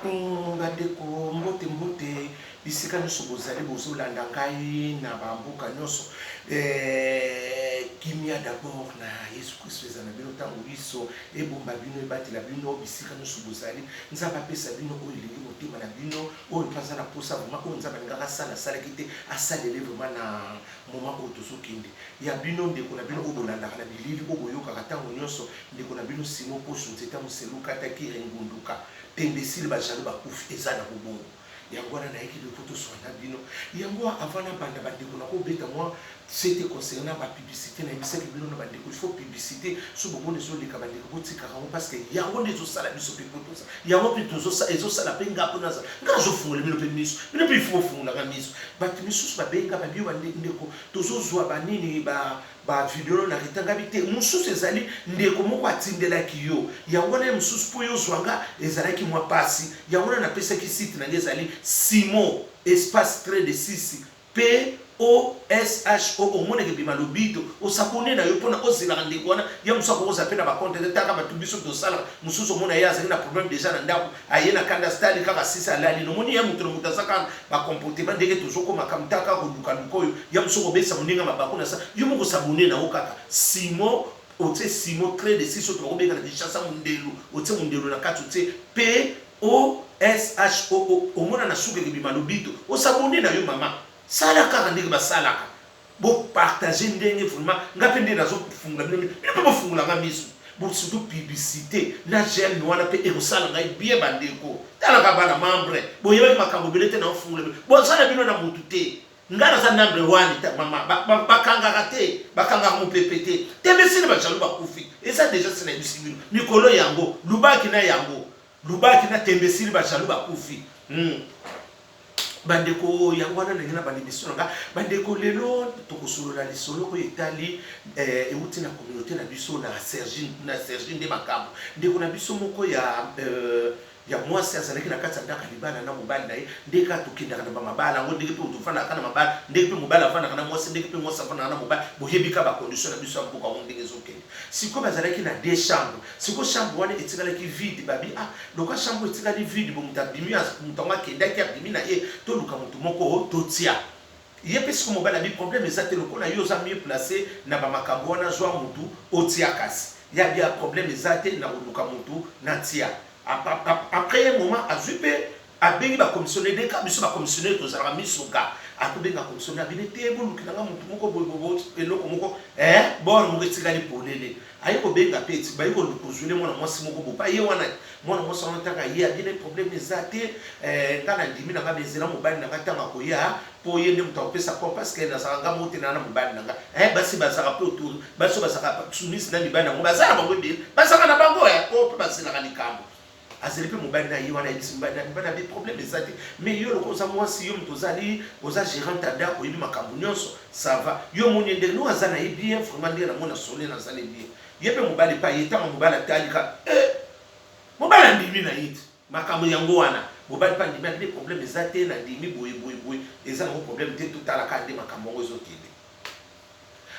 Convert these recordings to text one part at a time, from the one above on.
Bandeko, mbote mbote bisika nyonso bozali, bozolanda ngai na bamboka nyonso. Kimia d'abord na Yesu Kristo eza na bino ntango biso, ebomba bino, ebatela bino bisika nyonso bozali. Nzambe apesa bino oyo elingi motema na bino, oyo mpe aza na posa vraiment, oyo Nzambe alingaka asala asalaki te, asalele vraiment na moment oyo tozokende. Ya bino ndeko na bino oyo bolandaka na bilili, oyo boyokaka ntango nyonso, ndeko na bino Simon Posho Nzeta Moselu Kata Kire Ngunduka. Tembe esili, ba jaloux bakufi, eza nango bongo. Yango wana nayaki lelo po toswana na bino. Yango avant nabanda, bandeko, nakobeta mwa sete concernant ba publicite. Nayebisaki bino na bandeko, il faut publicite so bomoni ezoleka, bandeko, botikaka yango parce que yango nde ezosala biso mpe po toza yango mpe ezosala mpe nga mpo naza nga nazofungola bino mpe miso, bino mpe il faut bofungolaka miso. Bato misusu babenga babio, bandeko, tozozwa banini ba video na Rita. Ngabi te, mosusu ezali ndeko moko atindelaki yo yango wana. Ye mosusu mpo yo ozwa nga ezalaki mwa pasi. Yango wana napesaki site na ngai, ezali Simon espace trait de 6 P O S H O. Omoneke bima lobito, os'abonner na yo mpona ozelaka ndeko wana. Ya mosusu akokozala mpe na bacompte te. Taka bato biso tosalaka mosusu, omona ye azali na problème déjà na ndako, aye na kanda, stali kaka sisi, alali. Nomoni ye moto na moto aza kaka bacomportement ndenge tozokoma mutaka kolukaluka oyo ya mosusu kobesa moninga mabaku na sa. Yo moko os'abonner na yo kaka Simon, otie Simon trait de 6 oyo tokobenga na Kinshasa mondelo, otie mondelo na kati, otie P O S H O O, omona na suka ekebima lobito, os'abonner na yo. Mama, sala kaka ndenge basalaka, bopartage ndenge vraiment nga mpe nde nazofungola bino, bino mpe bofungolanga miso. Surtout publicité na j'aime wana mpe ekosala ngai bien. Bandeko, talaka bana membre, boyebaki makambo ebele te na ofungola bino, bozala bino na motu te. Ngai naza number one, mama, bakangaka te, bakangaka mopepe te. Tembesili, bajaloux bakufi, eza déjà se nayebisi bino mikolo yango, lubaki na yango, lubaki na tembesili, bajaloux bakufi. Bandeko, yango wana ndenge na banda émission na nga. Bandeko, lelo tokosolola lisolo oyo etali euti na communauté na biso na Sergi, na Sergi nde makambo. Ndeko na biso moko ya mwasi azalaki na kati ya ndako ya libala na mobali na ye. Ndenge kaka tokendaka na bamabala yango, ndenge mpe tofandaka na mabala, ndenge mpe mobali afandaka na mwasi, ndenge mpe mwasi afandaka na mobali, boyebi ka bacondition na biso ya mboka yango ndenge ezokende. Sikoyo bazalaki na deux chambre. Sikoyo chambre wana etikalaki vide. Babi: "Ah, loka chambre etikali vide bo, moto abimi, moto yango akendaki, abimi na ye, toluka moto moko totia ye mpe." Sikoyo mobali abi: "Problème eza te, lokola yo oza mieux placé na bamakambo wana, zwa motu otia." Kasi ya bia problème eza te na koluka motu natia. Après un moment, azwi mpe abengi bacommissionnaire. Deka biso bacommissionnaire tozalaka misoka, akobenga commissionnaire, abini te: "Bolukilanga motu moko boye, eloko moko bor moko etikali polele." Aye kobenga mpe baye kozwile mwana mwasi moko bopa ye wana. Mwana mwasi wana ntaka ye abini: "Problème eza te, nga na ndimi na nga, bezela mobali na nga ntango akoya, mpo ye nde moto akopesa ko, parce que nazalaka nga moko te, naa na mobali na nga." Basi bazalaka mpe autour, basi oyo bazalaka soumise na mibali yango, baza na bango ebele, bazalaka na bango oyo mpe bazelaka likambo. Azali mpe mobali na ye wana, ayebisi mobali na mibali abi: "Problème eza te, mais yo loko oza mwasi, yo moto ozali, oza gérante ya ndako, oyebi makambo nyonso, ça va. Yo omoni ndenge no aza na ye bien, vraiment ndenge namona sole nazali bien." Ye mpe mobali mpe aye. Ntango mobali atalika, mobali andimi na ye te makambo yango wana. Mobali mpe andimi, andi: "Problème eza te, nandimi boye boye boye, eza nango problème te, totalaka nde makambo yango ezokende."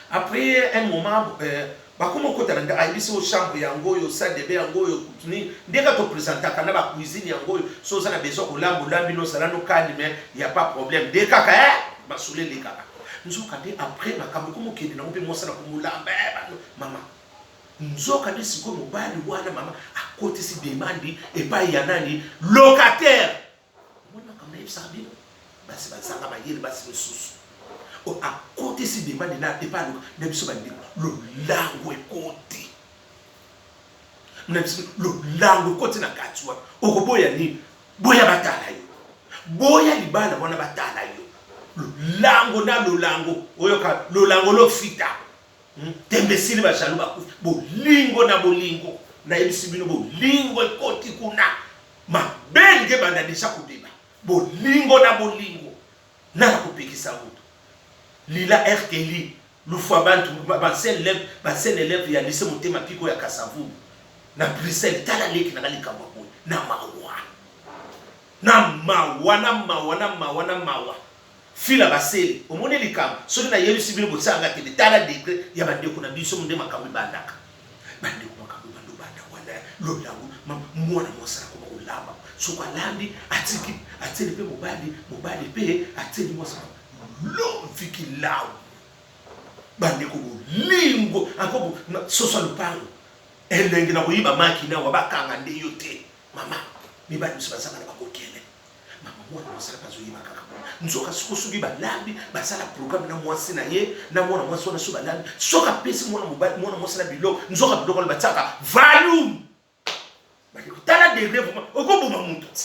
Après un moment, bakoma okota na ndako, ayebisi o chambre yango oyo, salle de bain yango oyo, ndenge toprésentaka na bacuisine yango oyo, so oza na besoin kolamba, olambi, nosala no calme, ya pas problème. Nde kaka masolo elekaka. Nzoka nde après makambo ekoma okende nango mpe mwasi na komolamba, mama. Nzoka nde sikoyo mobali wana, mama, akotisi demande epai ya nani? Locataire. Omoni makambo nayebisaka bino, basi bazanga mayele, basi misusu akotisi demande na epai na biso. Bandeko, lolango ekoti na biso, lolango ekoti na kati wana. Okoboya nini? Boya batala yo, boya libala wana, batala yo. Lolango na lolango, oyoka lolango lofita. Tembe esili, bajaloux bakufi. Bolingo na bolingo, nayebisi bino, bolingo ekoti kuna, mabe nge banda déjà kobeba. Bolingo na bolingo, nana kopekisa moto. Lila Rkeli Lufwa, bantu bancien élève ya lycée Motema Piko ya Kasavubu na Bruxelles, tala leki nanga, likambo ya boye na mawa, na mawa, na mawa, na mawa, na mawa. Fila basele, omoni likambo. Soki nayebisi bino, botianga tele. Tala degré ya bandeko na biso nde makambo ebandaka. Bandeko, makambo ebanda obanda wana, lolango. Mwana mwasi akoma kolamba. Soko alambi atiki atieli mpe mobali, mobali mpe atieli mwasi. Loviki lawu bandeko, bolingo anko soso ya lopango elengi na koyiba maki nawa bakanga nde yo te mama. Mibali mosusu bazanga na bakokele mama, mwana mwasi wana azoyeba kaka boye. Nzoka siko soki balambi, basala programme na mwasi na ye na mwana mwasi wana. Soki balambi, soki apesi mwana mobali, mwana mwasi na biloko, nzoka biloko wana batiaka volume. Bandeko, tala degré vraiment okoboma moto ti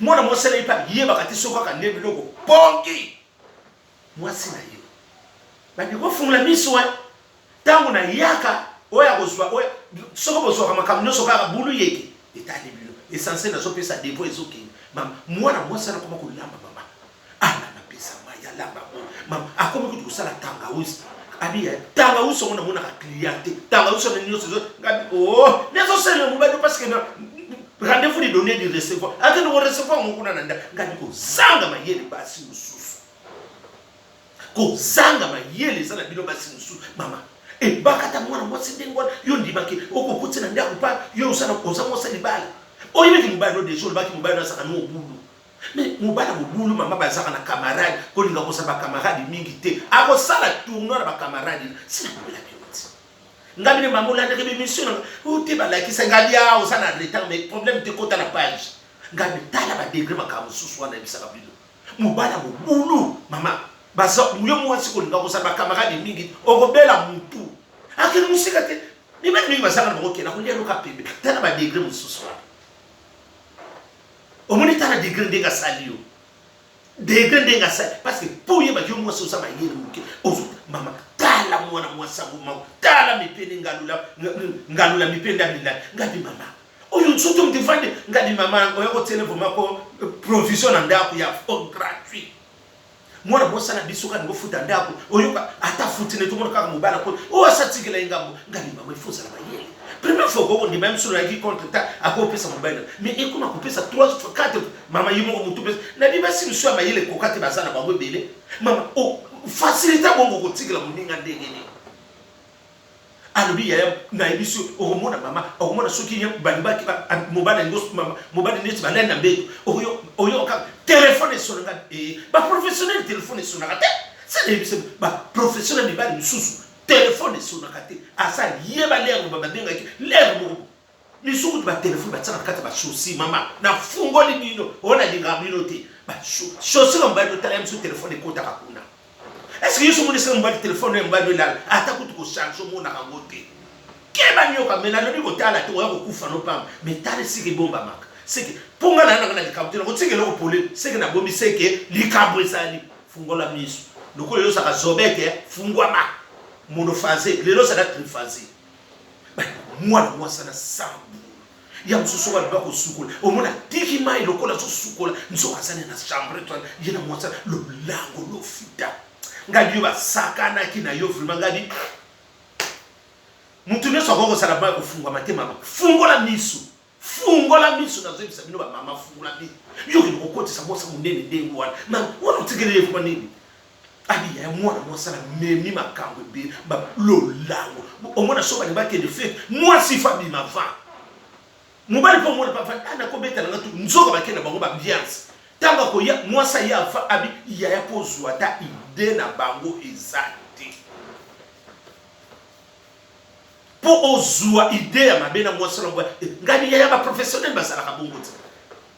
mwana mwasi na ye mpe ayebaka te soki kaka nde biloko pongi mwasi na ye. Bandeko, ofungola miso e ntango nayaka oyo akozwa oyo. Soki bozwaka makambo nyonso kaka bulu yeke etali bino, essentiel nazopesa devo ezokende. Mama, mwana mwasi wana akoma kolamba, mama alamba, pesa mai, alamba boye. Mama akomi kutu kosala tangawisi. Abi ya tangawisi yango namonaka client te, tangawisi wana nyonso ezo ngabi o nazosalela mobali parce que na rendez-vous de donner de recevoir, akende korecevoir yango kuna na nda. Ngabi kozanga mayele basi mosusu, kozanga mayele eza na bino basi mosusu. Mama, ebakata mwana mwasi ndenge wana, yo ndimaki okokoti na ndako pa yo oza mwasi libala, oyebaki mobali no deja, olobaki mobali no azalaka no mobulu. Mais mobali ya mobulu, mama, bazalaka na camarade, kolinga kozala bacamarade mingi te, akosala tournoi na bacamarade. Sina kobela bino ti nga bino mama olandaka bémission nanga o te, balakisa nga bia oza na retard, mais problème te, kota na page nga tala badegré makambo mosusu wana yebisaka bino. Mobali ya mobulu, mama, baza yo mwasi kolinga kozala bacamarade mingi, okobela mutu. Akende mosika te, mibali mingi bazanga na bango kenda kolia loka pembe. Tala badegré mosusu wana omoni, tala degré ndenge asali yo, degré ndenge asali, parce que mpo oyebaki yo mwasi oza mayele moke. Ozo mama, tala mwana mwasi yango, mama, tala mipende ngalula ngalula, mipende ya milai. Ngabi mama oyo nzoto moto efandi. Ngabi mama oya kotiele vraiment ko provision na ndako ya gratuit. Mwana mwasi na biso kaka kofuta ndako, oyoka ata futi ne, tomona kaka mobali ako oyo asatikela ye ngambo. Ngabi mama, il faut ozala mayele. Première fois okoko ndima ye mosusu nayaki contre ta akopesa mobali, mais ekoma kopesa 3 fois, 4. Mama, ye moko motu pesa na bi basi mosusu ya mayele ekoka te, baza na bango ebele. Mama, facilité bongo kotikela moninga ndenge nini? Alobi yaya nayebi so okomona mama, okomona soki balibaki mobali alingi mobali neti balali na mbeto, oyoka telefone esonaka. Baprofessionnel telefone esonaka te. Se nayebi se baprofessionnel mibali mosusu telefone esonaka te, asa yeba lere babengaki lere moko misuku kutu batelefone batiaka na kati ya bachaussure. Mama, nafungoli bino oyo nalingaka bino te, bachaussure ya mobali otala ye mosusu telefone ekotaka kuna. Est ce que yo so omoni esika mobali telefone ya mobali elala, ata kutu kocharge omonaka yango te? Keba nioka. Me nalobi kotala te, oya kokufa no pamba. Me tala esika ebombamaka, seke mpo nga nayandaka na likambo te, nakotika eloko polele, seke nabombi, seke likambo ezali. Fungola miso lokola yo ozalaka zobeke, fungwama monophase, lelo ozala triphase. Mwana mwasi na sambu ya mosusu oyo alinga kosukola, omona tiki mai lokola azosukola, nzoka azali na chambre to ye na mwasi lolango lofita. Ngai yo basakanaki na yo vraiment. Ngai mutu nyonso akoki kosala mai kofungwama te. Mama, fungola miso, fungola miso. Nazoyebisa bino bamama, fungola miso. Yo kende kokotisa mwasi monene ndenge wana, mama wana otikeli ye vraiment nini? Abi ya mwana mwasi na memi makambo ebele lolango. Omona so balingi bakende fete, mwasi fa bima va mobali mpo omona papa nakobeta nanga tu. Nzoka bakende na bango baambiance, ntango akoya mwasi aye ava, abi yaya mpo ozwa ata idée na bango eza te, mpo ozwa idée ya mabe na mwasi na ngai. Yaya, baprofessionnel bazalaka bongo te.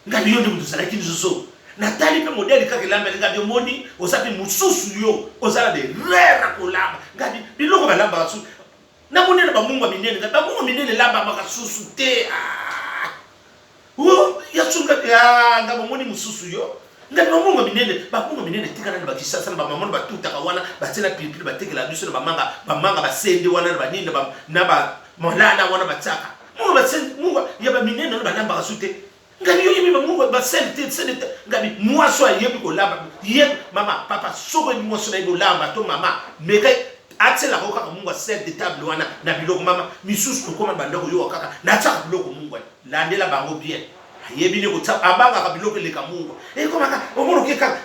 Ngai yo nde moto ozalaki nzozo, natali mpe modele kaka elambeli. Ngai omoni oza mpe mosusu, yo oza na berere kolamba. Ngai biloko balambaka susu namoni na bamungu ya minene. Ngai bamungu minene elambamaka susu te ya sunga. Ngai bomoni mosusu yo, ngai bamungu ya minene, bamungu ya minene etikala na bakisasa na bamama batutaka wana, batie na pilipili, batekela biso na bamanga, bamanga basende wana na banini na bamalala wana batiaka mungu basende. Mungu ya baminene wana balambaka su te. Ngai yo yebi bamungu basende te, sende te. Ngai mwasi oyo ayebi kolamba ye, mama, papa, soki oyebi mwasi oyo ayebi kolamba to mama, meka atielaka yo kaka mungu asel de table wana na biloko. Mama misusu tokóma bandako, yoka kaka natiaka biloko mungu, landela bango bien, ayebi nde kotia, abangaka biloko eleka mungwa, ekomaka omona oke kaka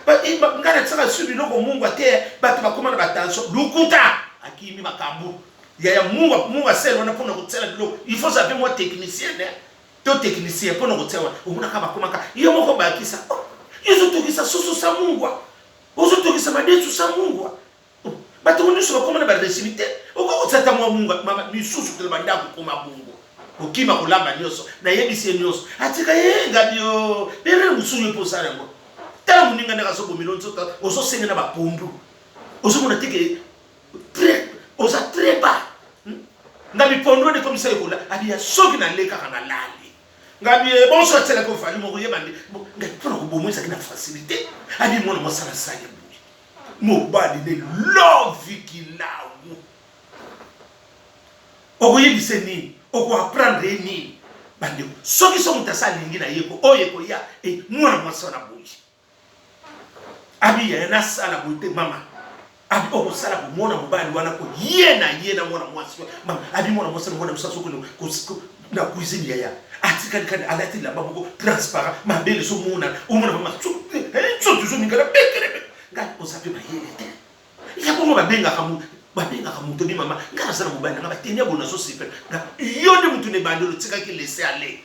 ngai natiaka su biloko mungwa te, bato bakóma na batension. Lukuta, akimi makambo yaya. Mungwa, mungwa sel wana mpona kotiala biloko, il faut zape mwa technicien. To technicien mpo na kotia wana omonaka bakomaka yo moko bakisa oh, yo ozotokisa soso sa mungwa, ozotokisa madesu sa mungwa. Oh, bato ngo nyonso bakoma na baregime te, okoki kotia ata mwa mungwa mama misusu tela bandako koma bongo kokima kolamba nyonso nayebisi ye nyonso atika ye ngabi yo erreur mosusu yo mpe osala yango. Tala moninga ndenge azobomela nzoto, ozosenga na bapondu, ozomona te ke très oza très bas hmm? Nga mipondo wana ekomisa ekola abiya soki nalekaka na lali ngabi eh, bonso atielaki ofali moko yeba nde ngai mpona koboma ezalaki na facilité abi mwana mwasi asali boye mobali ne lovi kilawu okoyebisa nini okoapprendre ye nini bandeko soki so moto asa alingi na ye ko oyo ekoya e mwana mwasi wana boye Abi yaya nasala boye te mama. Abi okosala bomona mobali wana ko ye na ye na mwana mwasi mama. Abi mwana mwasi na mwana mosusu azokende na cuisine yaya atikali kani alati elamba moko transparent mabele ezomona omona mama nzoto ezoningana bekele ngai oza mpe mayele te ya bongo babengaka babengaka moto bi mama ngai naza na mobali na ngai bateni ya boye nazosepela yo nde moto na ebandeli otikaki laisse aller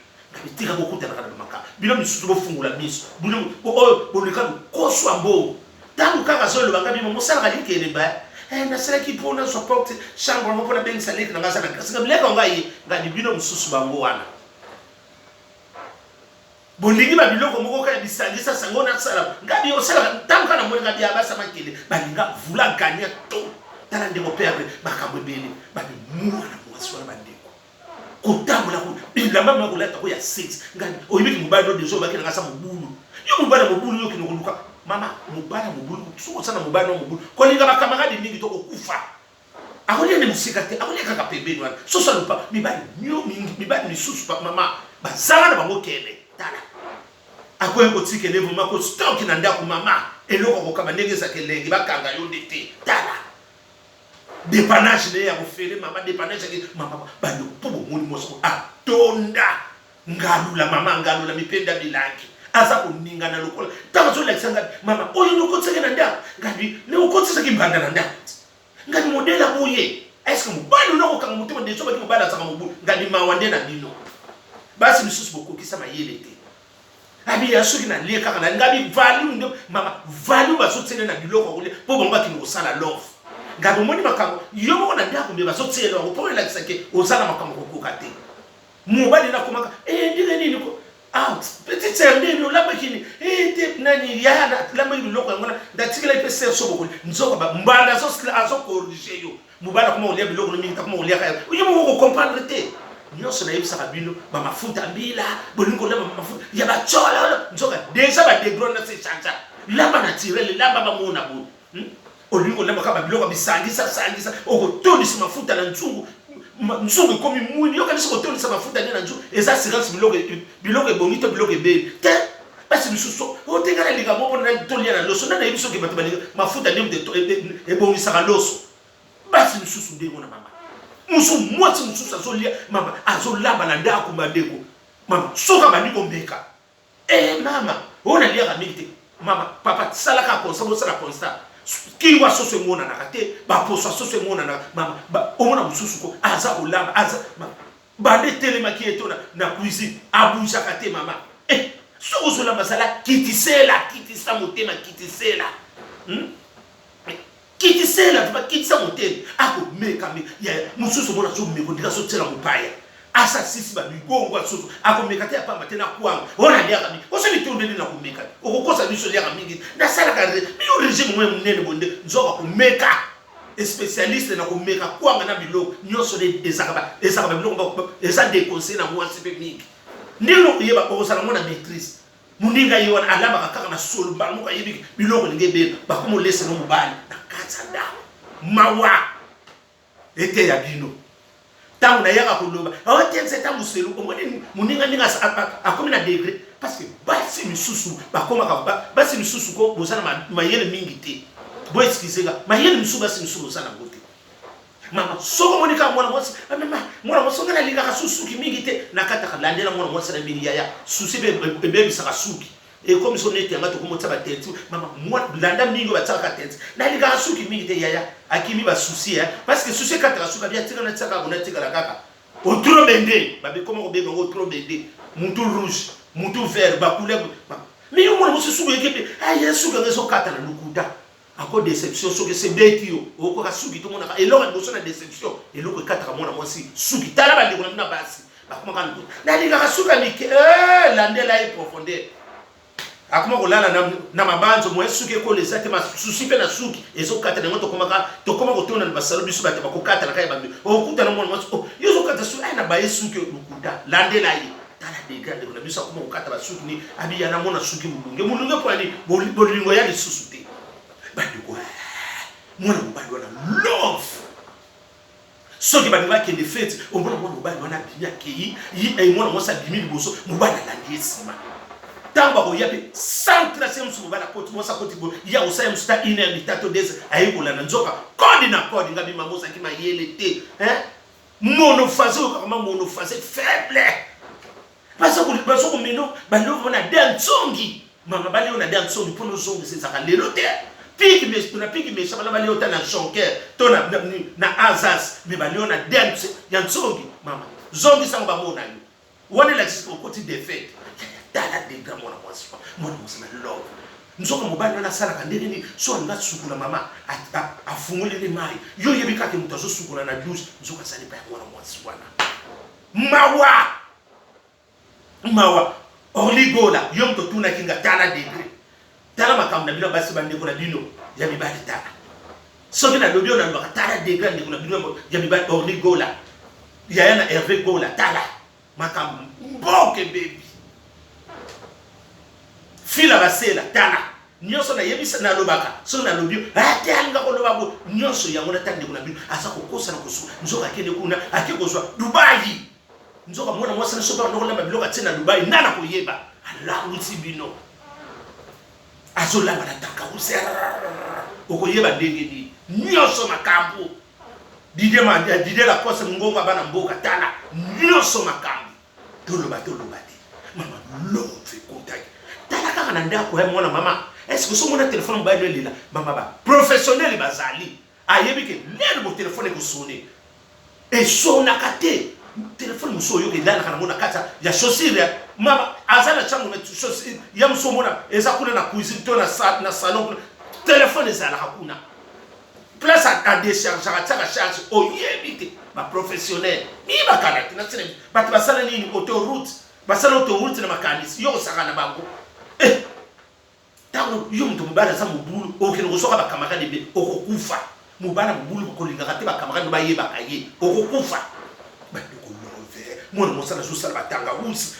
Tika bokutanaka na bamaka bino misusu bofungola miso bino oyo boleka lokoso ya mbongo ntango kaka azoloba ngai bino mosalaka likelemba eh, nasalaki mpo nazwa porte chambre yango mpo nabengisa leki na ngai aza na grâce ngai bileko ngai ye ngai bino mosusu bango wana bolingi ba biloko moko kaka bisangisa sango nasala ngai osalaka ntango kaka namoni ngai biya basa makele balinga vula gagner tout tala ndenge operdre makambo ebele babi mwana mwasi wana bandeko Kotambola ko bilamba mwa kolata ko ya sexe ngai oyebiki mobali no deja obaki na ngai sa mobulu yo mobali ya mobulu yo okende koluka mama mobali ya mobulu soki oza na mobali no mobulu kolinga ba camarade mingi to kokufa akolia nde mosika te akolia kaka pembeni wana soso alupa mibali mio mibali misusu mama bazanga na bango kele tala akoki kotikele vraimen ko stock na ndako mama eloko akokaba ndenge ezaka elengi bakanga yo nde te tala Depanage naye ya kofele mama depanage yake mama bandeko mpo bomoni mwasi oyo atonda ngalula mama ngalula mipenda bilangi aza koningana lokola ntango azolakisa ngabi mama oyo nde okotisaki na ndako ngabi nde okotisaki mbanda na ndako ngabi modele boye eske mobali ona kokanga motema deja obaki mobali azaka mobulu ngabi mawa nde na bino basi misusu bokokisa mayele te Abi ya soki na lie kaka na ngabi value nde mama value bazotiela na biloko ya kolia mpo bango bakende kosala love ngabi omoni makambo yo moko na ndako mbe bazotiela yango mpo elakisa ke oza na makambo kokoka te mobali nakomaka e ndenge nini ko ah petite sœur ndenge olambaki nini e te nani ya nalambaki biloko yango na ndatikelaki mpe sœur sobokoli nzoka mbanda azokorige yo Mobali akoma kolia biloko no mingi te, akoma koliaka yango. Yo moko oko comprendre te. Nionso nayebisaka bino ba mafuta mbila, bolingi kolamba ba mafuta ya ba tshololo, nzoka dejà ba degre wana se changea. Lamba naturel, lamba bamona boye. Hmm? Olingi kolamba kaka ba biloko ya bisangisa sangisa, okotondisa mafuta na nzungu, nzungu ekomi mwindu. Yo okanisi kotondisa mafuta nde na nzungu eza assurance biloko biloko ebongi to biloko ebeli te. Basi misusu oyo te ngai nalinga bongo tolia na loso, nani ayebi soki bato balinga mafuta nde moto ebongisaka loso. Basi misusu ndenge wana mama. Musu mwasi mususu azolia mama azolamba na ndako bandeko mama soki abandi komeka eh mama oyo naliaka mingi te mama papa sala kaka constat bosala constat kingo ya soso emonanaka te baposo ya soso emonanaka mama omona mosusu ko aza kolamba aza banda etelemaki ye to na, na cuisine abujaka te mama eh, soki ozolamba zala kitisela kitisa motema kitisela hmm? Kitisela vraiment kitisa motema ako meka me yaya mususu omona azo meka ondire azo tiela mopaya asa sisi ba migongo ya soso ako meka te ya pamba te na kwanga oyo naliaka mingi oso mitondo nde nako meka okokosa biso oliaka mingi nasalaka yo regime moko ya monene boye nde nzoka komeka especialiste na komeka kwanga na biloko nyonso nde ezalaka ba biloko eza deconseille na mwasi mpe mingi ndenge okoyeba okozala ngo na maitrise Muninga ye wana alambaka kaka na solo mbala moko ayebi biloko elingi ebeba bakoma olesa no mobali na kati ya ndako mawa eteya bino ntango nayaka koloba ote oh, nzeta moselu omoni moninga ndenge akomi na degre parce que basi misusu bakomaka basi misusu ko boza na mayele mingi te bo excuse nga mayele misusu basi misusu boza nango te Mama soki omoni kaka mwana mwasi ah, mama mwana mwasi ngai nalingaka su suki mingi te nakataka landela mwana mwasi na mingi yaya susi mpe ebebisaka suki ekomi so neti yanga tokomi otia batenti mama landa mingi oyo batiaka tenti nalingaka suki mingi te yaya akimi basusi eh parce que susi ekataka suki abi atika natia kaka bona atikala kaka otro bende babekoma kobenga yango otro bende. Mutu rouge, mutu vert, ba couleur. Mais yo mwana mwasi suki oyeke mpe aye suki yango ezokatana lokuta. Ako deception soki ese beti yo okoka suki tomonaka eloko ya liboso na deception eloko ekataka mwana mwasi suki. Tala bandeko na bino ya basi bakomaka lokuta, nalingaka suki ya mike eh, landela ye profondeur akoma kolala na, na mabanzo moye suki ekola eza te masusi mpe na suki ezokatana yango tokomaka tokoma kotonda na basalo biso bato bakokatana kaka ya bambi okutana mwana mwasi oh, yo ozokata suki ay na baye suki lokuta landela ye tala degra ndeko na biso akoma kokata basuki ni abiya namona suki molunge molunge mpo ani bolingo ya lisusu te bandeko eh, mwana mobali wana love Soki balingi bakende feti, omona mwana mobali wana abimi akei, ye eh, mwana mwasi abimi liboso, mobali alandi ye nsima. Ntango bakoya mpe sans trace, ye mosusu mobali akoti, mwasi akoti boye, ye akosala ye mosusu ta une heure du temps to deux heures, aye kolanda nzoka kode na kode. Ngabi mama ozalaki mayele te hein? Monophase oyo kaka ma monophase faible bazo komeno balova na de ntsongi mama baleo na de ntsongi mpo nozongisa ezalaka lelo te piki na piki mesha bana baleo ta na jonker to na, na, na azas me baleo na de ya ntsongi mama zongisa yango bamona yo wana elakisi okoti defete tala degra mwana mwasi mwana mwasi na love nzoka mobali wana asalaka ndenge nini so alingi asukola mama afungoleli mai yo oyebi kaka moto azosukola na douche nzoka asali pa ya mwana mwasi wana Mawa! Mawa! Orly Gola, yo moto otunaki nga tala degre. Tala makambo na bino basi bandeko na bino ya mibali tala. Soki nalobi oyo nalobaka tala degre ya ndeko na bino ya mibali Orly Gola. Yaya na Hervé Gola tala makambo mboka ebebi. Fila basela tala Nionso nayebisa nalobaka soki nalobi yo ah te alinga koloba boye nionso yango na ta ndeko na bino aza kokosa na kosuka nzoka akende kuna ake kozwa Dubai nzoka mwana mwasi na soki abanda kolamba biloko atie na Dubai nana koyeba alangwisi bino azolamba na takausi okoyeba ndenge nini nionso makambo Didier Didier Lacoste mongongo ya bana mboka tala nionso makambo Toloba toloba te. Mama love ekotaki. Tala kaka na ndako ya mwana mama. Est-ce que somona téléphone mobali no elela? Mama ba professionnel bazali. Ayebi ke lelo bo téléphone ekosone. Esonaka te. Téléphone mosusu oyoka elalaka nango na kati ya chaussure ya mama aza na chambre mais chaussure ya mosusu omona eza kuna na cuisine to na, na salon kuna téléphone ezalaka kuna. Place a dechargeaka atiaka charge oyebi te ba professionnel miyebakana te nasila bato basala nini autoroute basala autoroute na makanisi yo kosaka na bango eh ntango yo moto mobali aza mobulu okende kozwaka bakamarade ebe okokufa mobali ya mobulu kolingaka te bakamarade bayebaka ye okokufa bandeko love mwana mosala azosala batangawusi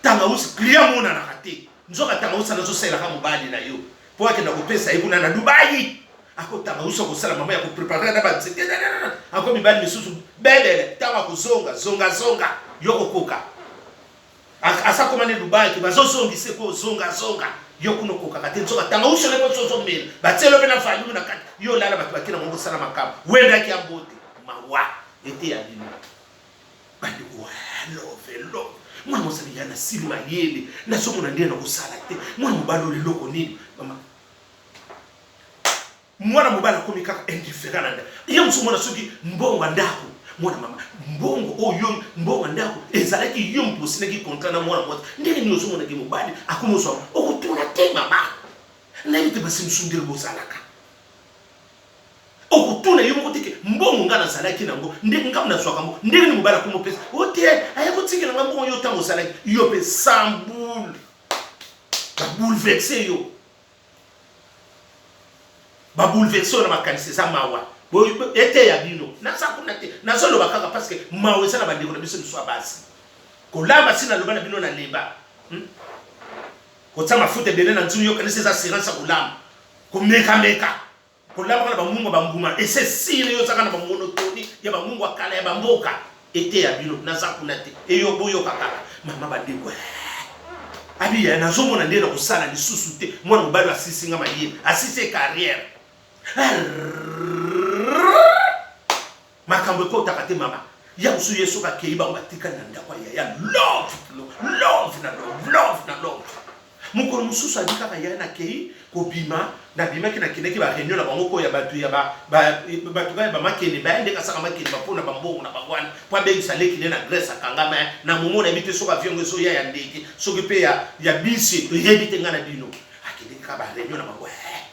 tangawusi client monanaka te nzoka tangawusi anazosalelaka mobali na yo mpo akenda kopesa ye kuna na Dubai akotanga uso akosala mama ya koprepare na banzete ako mibali misusu bebele ntango akozonga zonga zonga yo kokoka asakoma ne Dubai ke bazozongisa ko zonga zonga yo kuna okokaka te nzoka tanga uso leko ozomela batielo mpe na value na kati yo olala bato bakenda bango kosala makambo wendaki ya mbote mawa ete ya bino Bandeko love love mwana mosali ya nasili mayele nazomona ndenge nakosala te mwana mobali oyo eloko nini mama mwana mobali akomi kaka indifférent na ndako ye mosusu mwana soki mbongo ya ndako mwana mama mbongo oyo mbongo ya ndako ezalaki yo moto osilaki contrat na mwana mwasi ndenge nini ozomonaki mobali akomi ozwa okotuna te mama nayebi te basi mosusu ndenge bozalaka Okotuna yo moko te ke mbongo nga nazalaki nango nde nga nazwaka yango ndenge nini mobali akomi opesa o te aye kotikela nga mbongo yo ntango ozalaki yo mpe sans boule ba bouleverse yo ba bouleverse yo na makanisi eza mawa eteya bino naza kuna te nazoloba kaka parce que mawa eza na bandeko na biso miso ya basi kolamba si naloba na bino na leba hmm? kotia mafuta ebele na nzungu yokanisi eza assurance ya kolamba komekameka Kolambaka na ba mungwa ba mbuma esi esili yo ozaka na ba monotonie ya ba mungwa kala ya ba mboka eteya bino naza kuna te eyo boyoka kaka mama ba ndeko eh. Abi ya nazomona nde na kosala lisusu te mwana mobali asisi nga mayele asisi ye carrière makambo ekotaka te mama ya mosusu ye soki akei bango batikali na ndako ya yaya love love na love love na love. Mokolo mosusu abi kaka ya nakei kobima, nabimaki nakendaki ba reunion na bango ko ya bato ya ba ba bato kaka ya ba makelemba ya ndenge asaka makelemba mpo na ba mbongo na bango wana mpo abengisa leki ne na Grèce akangama na momo nayebi te soki avion yango ezoya ya ndeke soki mpe ya ya bisi toyebi te ngai na bino akendeki kaka ba reunion na bango eh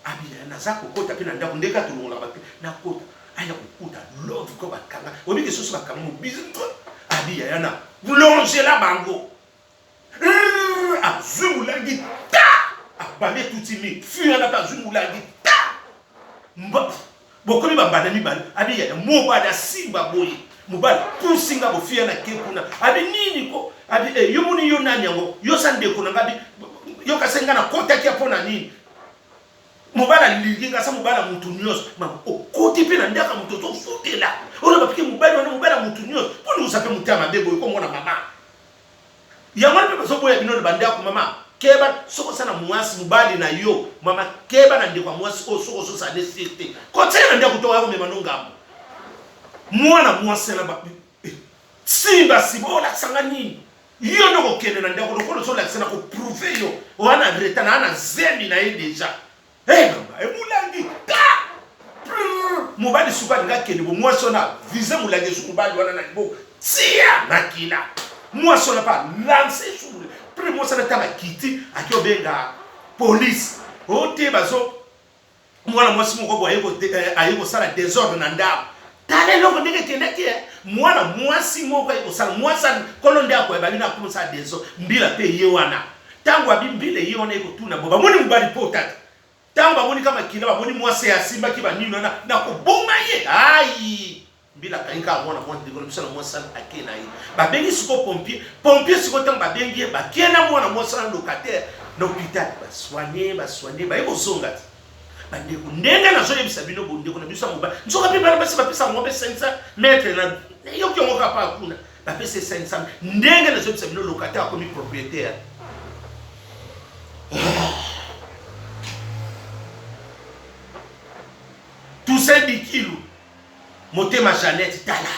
abi naza kokota mpe na ndako ndenge kaka tolongolaka bato nakota aya kokuta love ko bakanga oyebi ke soso bakanga mobizi abi yaya na plongela bango Azwi mulangi ta abandi etuti mi fi wana mpe azwi mulangi ta bokomi bambanda mibale abi yaya mobali asimba boye mobali pusi nga bofi yana ke kuna abi nini ko abi eh, yo moni yo nani yango yo sa ndeko na nga abi yo kasi nga nakotaki ya mpo na nini Mobali alingi nga aza mobali ya mutu nionso mama okoti pe na ndako ya mutu ozofutela oloba peke mobali wana mobali ya mutu nionso poni oza pe motema mabe boye komona mama yango wana pe bazoboya bino na bandako mama keba soki oza na muasi mobali na yo mama keba na ndeko ya muasi oyo soki ozozala ne sire te kotia na ndako to oya komema no ngambo mwana muasi na eh, simba simba olakisa nga nini Yo nde okokende na ndako lokola ozolakisa na koprouve yo oa na reta na na zemi na ye deja. Hey, mama emulangi ta mobali suka alingi akende bo mwasi wana vise molangi esu mobali wana na liboko tia makila mwasi wana pa lance esu pre mwasi wana ntango akiti aki obenga polise ote bazo mwana mwasi moko boye eh, aye kosala desordre na ndako tala eloko ndenge ekendaki eh. mwana mwasi moko aye kosala mwasi nkolo ndako ebali na akosala desordre mbila mpe ye wana ntango abi mbila ye wana ekotuna bo bamoni mobali mpo tata ntango bamoni ka makila bamoni mwasi asimbaki banini wana na koboma ye ai Mbila akangi kaka mwana mwa ndeko na biso na mwasi wana ake na ye. Babengi sikoyo pompier. Pompier sikoyo ntango babengi ye bakie na mwana mwasi wana locataire na hôpital. Basoigne, basoigne, baye kozonga te. Bandeko ndenge nazoyebisa bino bo ndeko na biso ya mobali. Nzoka mpe bana basi bapesa bango mpe 500 mètre na nayoki yango kaka pa kuna. Bapesa ye 500 ndenge nazoyebisa bino locataire akomi propriétaire. Toussaint Bikilu Motema Jeannette tala.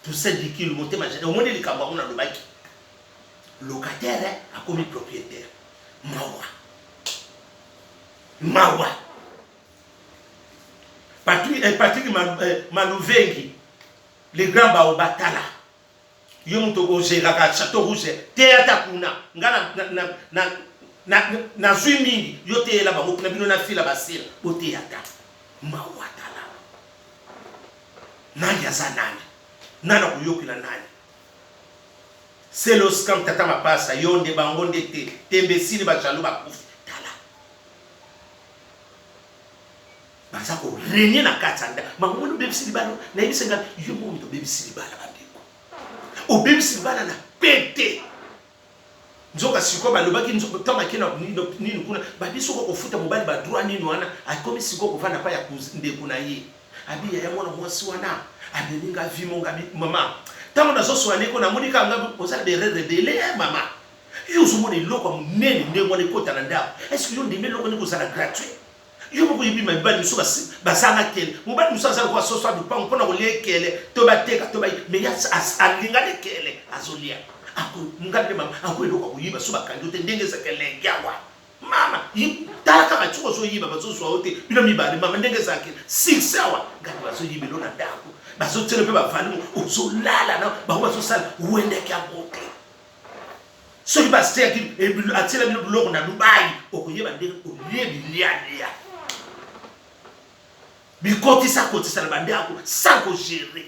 Toussaint Dikilu motema Jeannette omoni likambo yango nalobaki. Locataire akomi propriétaire. Mawa. Mawa. Patrick, eh, Patrick eh, Maluvengi le grand baoba tala. Yo moto o geraka chateau rouge te ata kuna nga na na na na nazui mingi yo teyela bango kuna bino na fila basila boteya ata mawa tala nani aza nani nani akoyokela nani selos kam tata mapasa yo nde bango nde te tembe esili ba jaloux bakufi tala Baza ko regner na kati ya ndako. Mama moni obebisi libala, nayebisi nga yo moko moto obebisi libala bandeko. Obebisi libala na pete. Nzoka sikoyo balobaki ntango ake na nini kuna babi soki okofuta mobali ba droit nini wana akomi sikoyo kovanda pa ya ndeko na ye abi yaya mwana mwasi wana amemi nga vi monga mama ntango nazoswana eko namoni kaka nga oza na berere ebele eh, mama yo ozomona eloko ya monene ndenge wana ekota na ndako est-ce yo ndimi eloko ndenge ozala gratuit Yo moko oyebi mibali mosusu bazanga kele. Mobali mosusu aza lokola soso ya lupango mpo na kolia ekele to bateka to bayi mais ye alinga na ekele azolia. Nga nde mama ako eloko akoyiba so bakangi yo te ndenge ezalaka elengi awa. Mama tala kaka soki ozoyiba bazozwa yo te bino mibale mama ndenge ezalaka succès awa nga nde bazoyiba elo na ndako bazotiela mpe bavali ozolala na bango bazosala wendaki yango te. Soki pasteur atiela bino biloko na Dubai, okoyeba ndenge olie bilialia. Bikotisa kotisa na bandako sans ko gérer.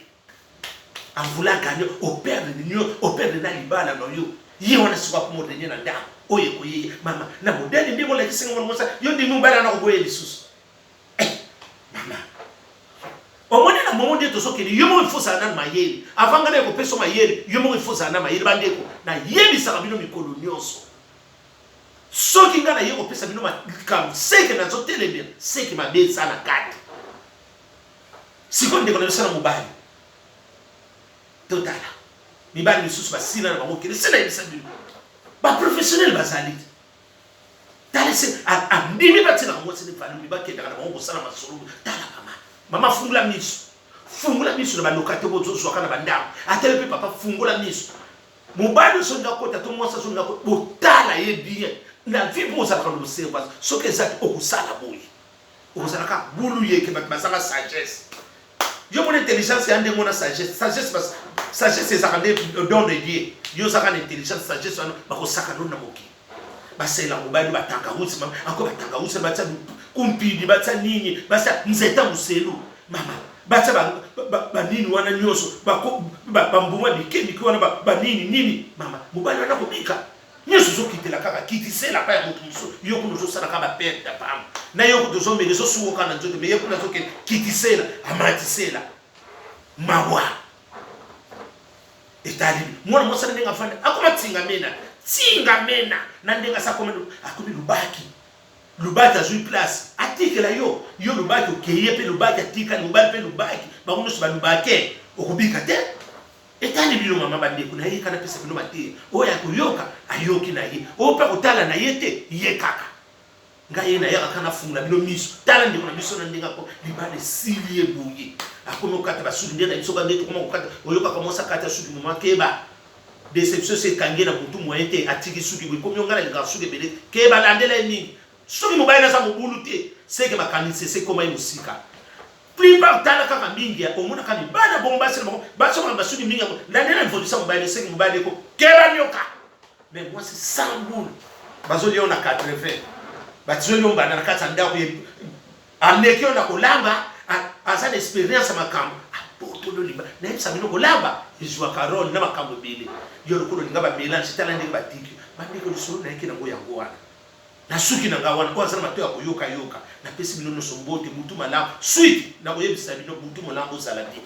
En voulant gagner, o perdre nio, o perdre na libala na yo. Ye wana sikoyo akoma régner na ndako. Oyo ekoye mama na modèle ndenge olakisi nga mwana mwasi yo ndimi mobali wana koboya lisusu. Eh, mama omoni na momo nde tozokende yo moko ifo ozala nanu mayele avant ngai naye kopesa mayele yo moko ifo ozala na mayele bandeko nayebisaka bino mikolo nyonso soki ngai naye kopesa bino makambo seke nazotelemela seke mabe eza na kati sikoyo ndeko na biso na mobali totala mibali misusu basila na bango kende se nayebisa bino baprofessionnel bazali te Tala se andimi batie na mwasi ne valumi bakendaka na bango kosala masolo. Tala mama, mama fungola miso, fungola miso na balokate bozozwaka na bandako. Atele mpe papa fungola miso. Mobali ozolinga kota to mwasi azolinga kota, botala ye bien na vie mpo ozalaka na observation. Soki eza te, okosala boye, okozala kaka bulu yeke. Bato bazanga sagesse. Yo mona intelligence ya ndenge wana, sagesse, sagesse, sagesse ezalaka nde don de Dieu. Yo ozalaka na intelligence, sagesse wana bakosaka no na mokili. Basalela mobali batangawusi, mama ako batangawusi, batia kumpidi, batia nini, batia nzeta muselu, mama, batia banini wana nyonso, bambuma mike mike wana, banini nini, mama. Mobali wana kobika nyonso ozokitela kaka kitisela pa ya moto mosusu. Yo kuna ozosala kaka baperte ya pamba na yo kutu ozomela, ezosukoka na nzoto, me ye kuna azokende kitisela, amatisela. Mawa etali mwana mwasi na ndenge afandi, akoma tingamena tingamena na ndenge asa akomi, akomi lubaki lubaki, azwi place atikela yo. Yo lubaki, okeye mpe lubaki, atikali mobali mpe lubaki, bango nyonso balubake, okobika te. Etali bino mama, bandeko na ye kana pesa bino mateya. Oyo akoyoka ayoki na ye, oyo mpe akotala na ye te, ye kaka. Ngai ye nayaka kaka nafungola bino miso. Tala ndeko na biso na ndenge ako libala esili ye boye, akomi kokata basuki nde na biso ka nde tokoma kokata. Oyokaka mwasi akata suki, moma keba, deception esi ekangi ye na butu, moyen te, atiki suki boye ekomi yo. Ngai nalingaka suki ebele, keba, landela ye mingi. Soki mobali naza mobulu te, seke makanisi esi ekoma ye mosika. Plupart, tala kaka mingi ya omonaka mibali bongo, basi na bango basomaka basuki mingi yango. Landela evolution ya mobali, seke mobali eko keba nyoka. Mais mwasi sans boule, bazolia yo na 80, batizoli yo mbanda na kati ya ndako, ye aleki yo na kolamba, aza na experience ya makambo, abotoli olimba. Nayebisa bino, kolamba ezwaka role na makambo ebele. Yo lokola olinga bamélange, tala ndenge batiki. Bandeko, lisolo nayeki nango yango wana, nasuki na nga wana. Oyo aza na mato ya koyoka yoka. Napesi bino nyonso mbote, butu malamu. Suite nakoyebisa bino. Butu malamu, ozala bien.